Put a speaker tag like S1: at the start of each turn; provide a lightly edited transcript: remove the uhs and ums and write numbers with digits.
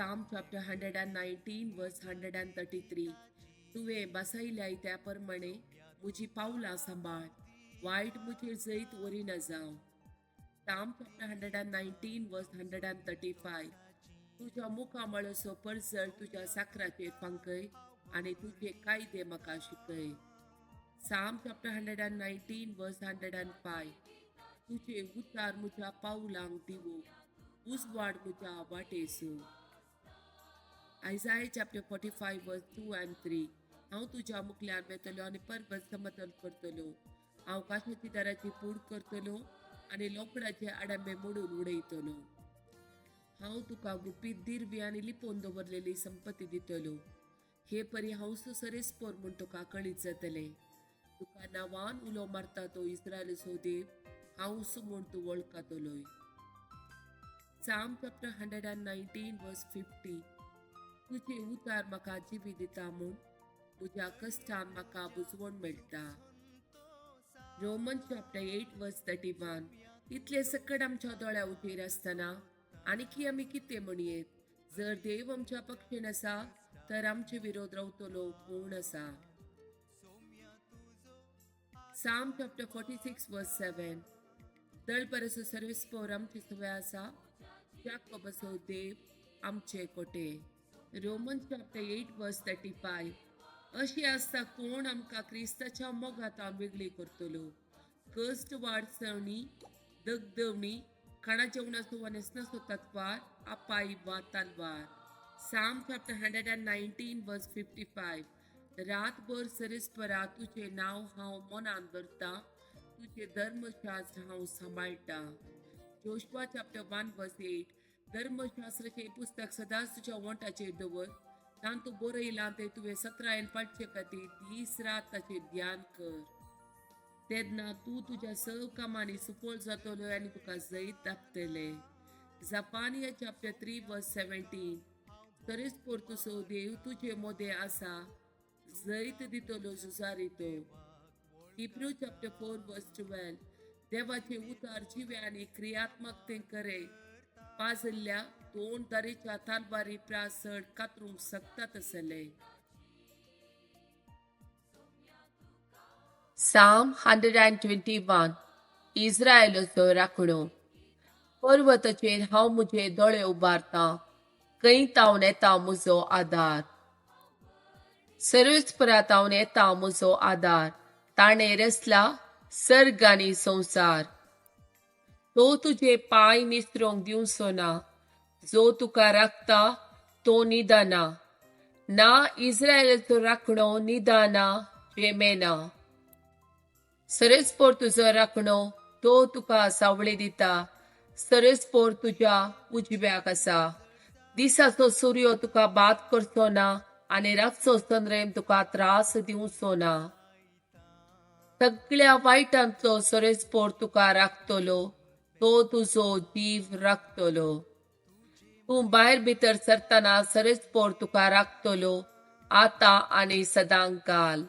S1: Psalm chapter 119 verse 133. तुवें बसयल्याय त्या प्रमाणे म्हजी पावलां सांबाळ, वायट म्हजेर जैत वरिना जावं. Psalm chapter 119 verse 135. तुज्या मुखामळसो परजळ तुज्या साकराचेर फांकय आनी तुजे कायदे म्हाका शिकय. Psalm chapter 119 verse 105. तुजे उतार म्हज्या पावलांक दिवो, उजवाड म्हज्या वाटेसो. Isaiah chapter 45 verse 2 and 3. हांव तुज्या मुखल्यान वेतलो आनी पर्वत समतल करतलो. हांव काशाची दाराची पूड करतलो आनी लोकडाचे आडंबे मोडून उडयतलो. हांव तुका गुपीत दिरवी आनी लिपोवन दवरलेली संपत्ती दितलो. हे परी हांव सरेस्पोर म्हूण तुका कळीत जातलें. तुका नांवान उलो मारता तो इस्रायलचो देव हांव म्हूण तूं वळखतलोय. Psalm chapter 119 verse 50. तुजे उतार म्हाका जिवी दिता म्हूण म्हज्या कश्टान म्हाका बुजवण मेळटा. Roman chapter 8 verse 31. इतले सकट आमच्या दोळ्या उजेर आसतना आनीकी आमी कितें म्हणयेत? जर देव आमच्या पक्षेन आसा तर आमचे विरोध रावतलो कोण आसा? Psalm chapter 46 verse 7. दळपरसो सर्वेस्पोर आमची सवय आसा, जाकोबाचो देव आमचे कोटे. Roman chapter 8 verse 35. अशी आसता कोण आमकां क्रिस्ताच्या मोगांत वेगळी करतलो? कश्ट वाडसवणी, दगदवणी, खाणा जेवणाचो वा न्हेसणाचो तत्वार, अपाय वा तलवार. Psalm chapter 119 verse 55. रातभर सरेस्परा तुजें नांव हांव मनान धरतां, तुजें धर्मशास्त्र हांव सांबाळटां. Joshua chapter 1 verse 8. धर्मशास्त्राचें पुस्तक सदांच तुज्या वोंटाचेर दवर, तातूंत बरयलां तें तुवें सत्रायन पाळचे खातीर दीस रात ताचेर ध्यान कर. तेन्ना तूं तुज्या सव कामांनी सुफळ जातलो आनी तुका जैत दाखतलें. Zephaniah chapter 3 verse 17. तरेस्पोर तुजो देव तुजे मोदें आसा, जैत दितलो झुजारी तो. Hebrew chapter 4 verse 12. देवाचे उतार जिवे आनी क्रियात्मक तें करे पाजल्ल्या दोन दारेच्या तालवारी प्रास चड कातरूंक शकता तसले. Psalm 121. इस्रायलाचो राखणो. पर्वताचेर हांव म्हजे दोळे उबारतां, खंय तावन येता म्हजो आदार? सर्वेस्परा तावन येता म्हजो आदार, ताणें रचला सर्ग आनी संवसार. तो तुजे पांय निसरोंक दिवचो ना, जो तुका राखता तो निदाना ना. इस्रायलाचो राखणो निदाना जेमेना. सरेस्पोर तुजो राखणो, तो तुका सावळी दिता. सरेस्पोर तुज्या उजव्याक आसा. दिसाचो सूर्य तुका बाद करचो ना आनी रातचो चंद्रेम तुका त्रास दिवचो ना. सगळ्या वायटांतलो सरेस्पोर तुका राखतलो, तो तुजो जीव राखतलो. तूं भायर भितर सरतना सरेस्पोर तुका राखतलो, आतां आनी सदांकाल.